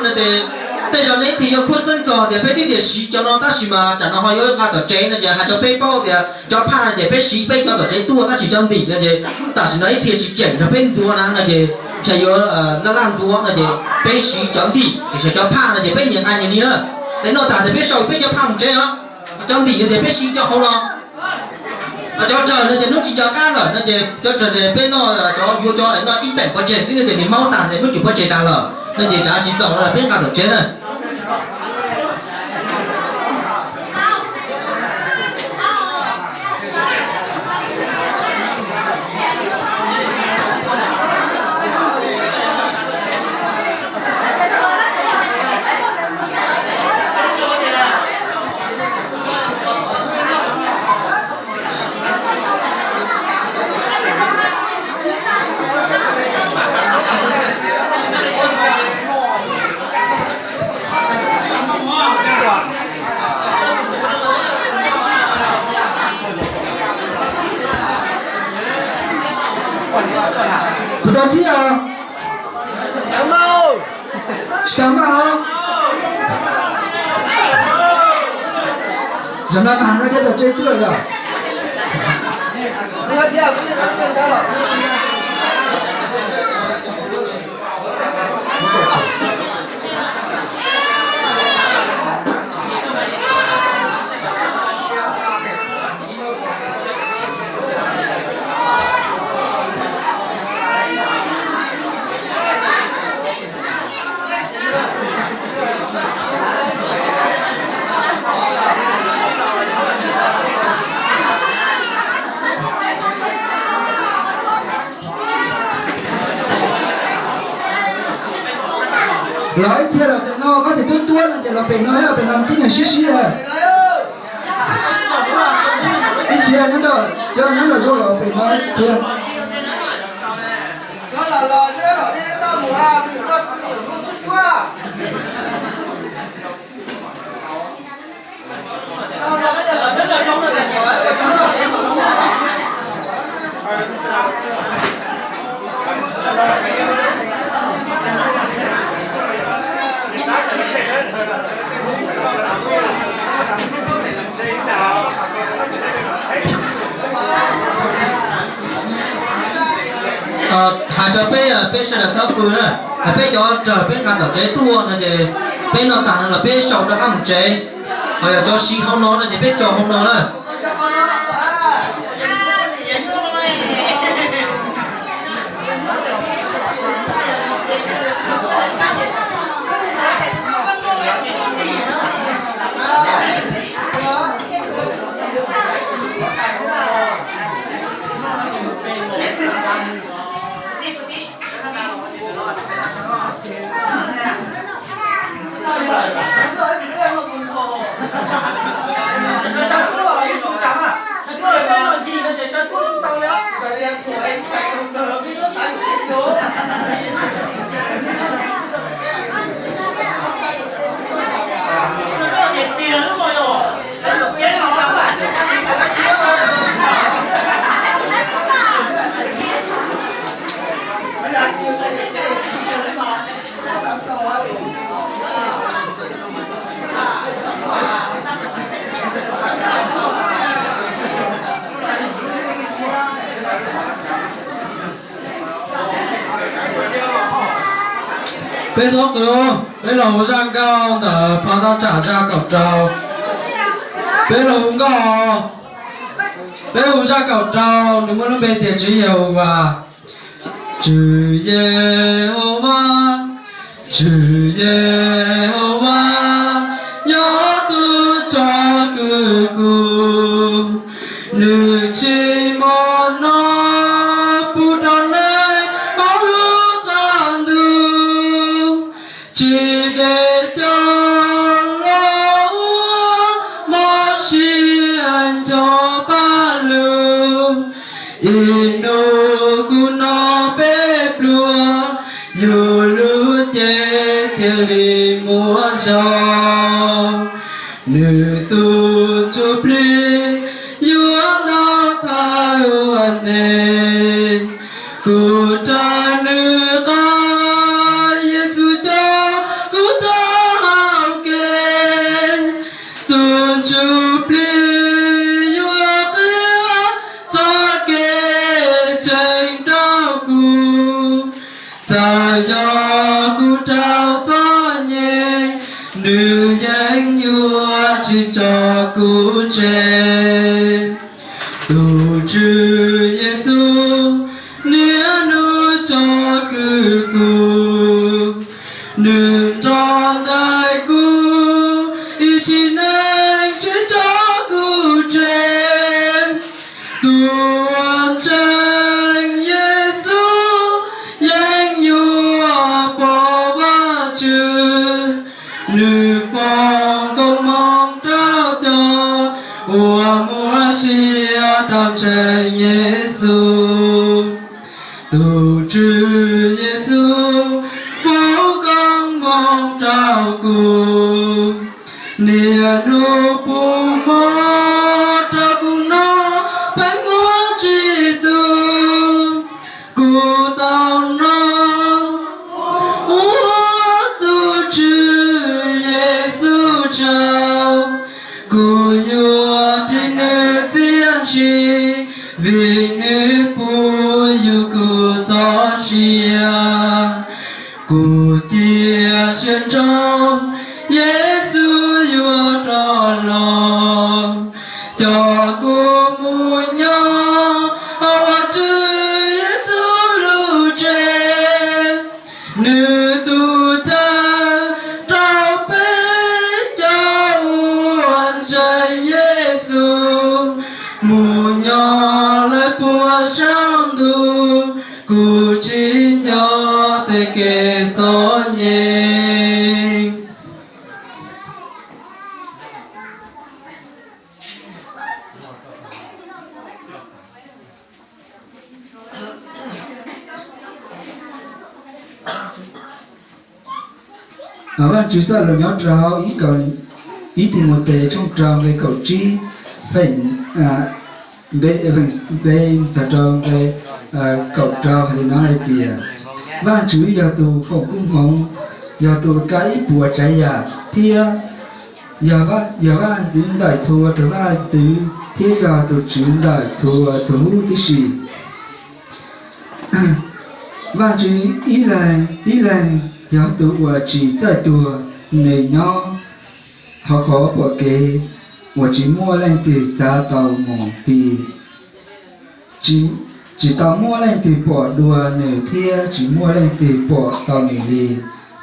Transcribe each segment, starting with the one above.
Ces tej zaum nej ib txhia yuav khuab xeeb txog tias peb twb tias siv cov no tab sis mas tsam no ho yuav nqa tom tsev no ces hais rau peb paub tias cov phaj no ces peb siv peb cov tom tsev tuaj tab sis cov ntim no ces tam sim no ib txhia tsis keem nrog peb ntxuav na no ces ntshe yuav laj laj ntxuav no ces peb siv cov ntim tiam sis cov phaj no ces peb nyias nqa nyias li na. Ces noj tas ces peb sau peb cov phaj mus tsev os. Cov ntim no ces peb siv cov hauv no. Cov rawg no ces hnub tsis nco qab lawm no ces cov rawg ces peb noj cov yuav cov noj ib teem pov tseg xwb no ces nws maub tag ces hnub cum pov tseg tag lawm no ces tsav tsis txaus no peb nqa tom tsev na. Kuv tau thiab os. Tsis tau maj os. Zaum no tas no cov tom tsev tuaj yom. Los ib txhia los pem no, qhov twg tuab tuab no ces los pem no, pem no tib neeg sib sib lawm. Ib txhia nyob nram, cov nyob nram zos los pem no ib txhia. Hais rau peb, peb sawv daws txhob pw na, peb cov rawg peb nqa tom tsev tuaj no ces peb noj tas no los peb sau rov qab mus tsev. Ho yog cov siv hauv no no ces peb tso hauv no na. Peb txhob qw, peb los hu zaj nkauj ntawm Phau Ntau Tsam zaj kaum rau. Peb los hu nkauj, peb hu zaj kaum rau, nws muaj lub npe tias Tswv Yehauvas. Tswv Yehauvas, Tswv Yehauvas, yog tus coj kwv kuv, nws tsis mos no pub rau neeg hauv lub qab ntuj, tsis de coj los ua moj sia nco paj lug. Ib hnub kuv noj peb pluag, yus lub cev thiaj li muaj zog. Nws tus ntsuj plig yuav noj thawj ua ntej. Kuv raws nws qab, Yexus coj kuv kuv tsev. Tus Tswv Yexus niaj hnub coj kwv kuv, nws nrog nraim kuv, ib sim neej tsis tso kuv tseg. Tus uas ntseeg Yexus yeej yuav pom Vajtswv, nws foom koob hmoov rau cov uas muaj sia rau ntseeg Yexus. Tus Tswv Yexus foom koob hmoov rau kuv, niaj hnub pub mov rau kuv noj, peb muaj tsis tu. Kuv tau hnov ua tus Tswv Yexus tsaug, kuv yuav ris nws txiaj ntsig, vim nws pub yus kuv txoj sia. Kuv cia siab ntsoov Yexus yuav rov los, coj kuv mus nyob hauv Vajtswv Yexus lub tsev. Nws tus cawm rau peb cov uas ntseeg Yexus, mus nyob lawm puag saum ntuj, kuv tsis nco tej kev txom nyem. Vaajtswv txoj lus nyob rau hauv ib Timautes tshooj rau nqe kaum tsib, feem, nqe, nqe txog rau nqe kaum rau hais li no hais tias, Vaajtswv yog tus foom koob hmoov, yog tus kaw ib puas tsav yam, thiab yog Vaj ntxwv ntawm txhua tus vaj ntxwv, thiab yog tus Tswv ntawm txhua tus huv tib si. Vaajtswv ib leeg tib leeg yog tus uas tsis txawj tuag, nws nyob hauv qhov pom kev uas tsis muaj leej twg xav tau mus ti. Tsis tau muaj leej twg pom dua nws thiab tsis muaj leej twg pom tau nws li.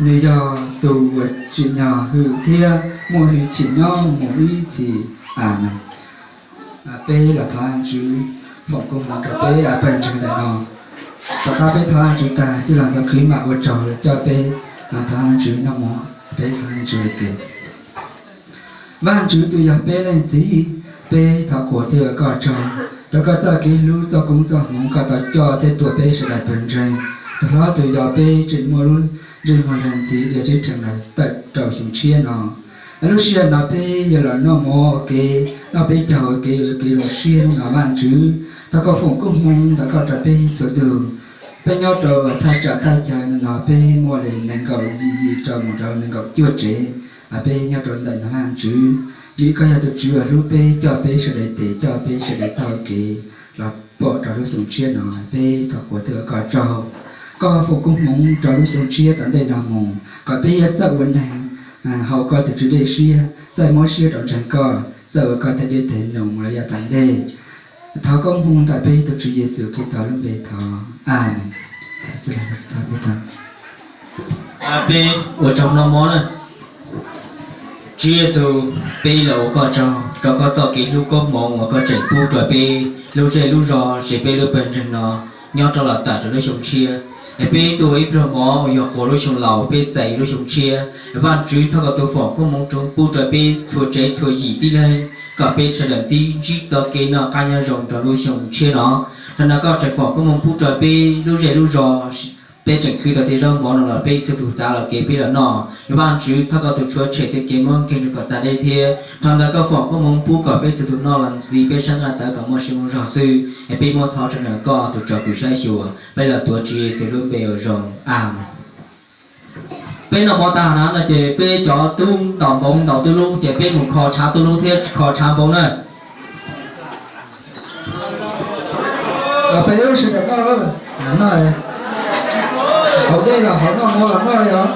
Nws yog tus uas tsim nyog hwm thiab muaj hwj chim nyob mus ib txhis. Amees. Peb los thov Vajtswv foom koob hmoov rau peb pawg ntseeg ntawm no. Tom qab peb thov Vajtswv tag, txij los ntxov khwv mam ua tsaug coj peb los thov Vajtswv noj mov, peb thov Vajtswv ua ke. Vajtswv tus yog peb leej txiv, peb thov qhuas thiab ua koj tsaug rau koj txoj kev hlub txoj koob txoj hmoov koj tau coj thiab tuaj peb sawv daws pawg ntseeg. Tus hlob tus yau peb tseem muaj lub ntsej muag ntxhi li teb rhees los tawm rau xyoo tshiab no. Lub sij hawm no peb yuav los noj mov ua ke, noj peb caug ua ke, ua kev zoo siab hnub no Vajtswv. Thov koj foom koob hmoov ntawm koj rau peb txhua tus. Peb nyob rau thaj tsam thaj chaw no peb muaj li nees nkaum yim yim rau mus rau nees nkaum cuaj tsev, peb nyob rau ntawm no Vajtswv. Vim koj yog tus Tswv uas hlub peb, coj peb sawv daws tes, coj peb sawv daws taug kev los pom rau lub xyoo tshiab no, peb thov qhuas thiab ua koj tsaug. Koj foom koob hmoov rau lub xyoo tshiab tom ntej no mus, kom peb yuav txawj ua neeg haum koj tus Tswv lub siab, txawj mob siab rau ntseeg koj, txawj ua koj tej dej tej num los yav tom ntej. Thov koob hmoov ntawm peb tus Tswv Yexus Khetos lub npe thov, amees. Peb ua tsaug noj mov na. Tswv Yexus, peb los ua koj tsaug rau koj txoj kev hlub koob hmoov uas koj tseem pub rau peb lub zej lub zos, peb lub pawg ntseeg no nyob rau los tawm rau lub xyoo tshiab. Es peb tuaj ua ib pluag mov uas yog quas lub xyoo laus, peb txais lub xyoo tshiab. Vajtswv, thov koj tus foom koob hmoov pub rau peb txhua tsev txhua yim tib leeg, kom peb sawv daws ntsib ntsib txoj kev noj qab nyob zoo rau lub xyoo tshiab no. Hnub no koj tseem foom koob hmoov pub rau peb lub zej lub zos, peb tseem khwv tau tej zaub mov no los peb txhua tus txav los kev peb los noj. Vajtswv, thov koj tus tshuav tshem tej kev mob nkeeg rau kom txav deb thiab. Dhau ntawd koj foom koob hmoov pub kom peb txhua tus noj los ntxiv peb sab nqaij tawv kom muaj sia muaj zog xwb. Es peb muab thov rau ntawm koj tus tsom kwm saib xyuas, peb los tuav Tswv Yexus lub npe ua zoo, amees. Peb noj mov tag na no ces peb cov tub ntaus npoo ntaus tub lub ces peb mus kho tshav tub lub thiab kho tshav npoo na. Peb sawv daws noj, noj, haus dej los haus, noj mov los noj os.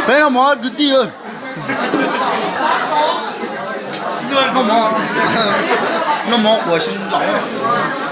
Peb no mov kwv tij, noj mov, noj mov quav xyoo laus.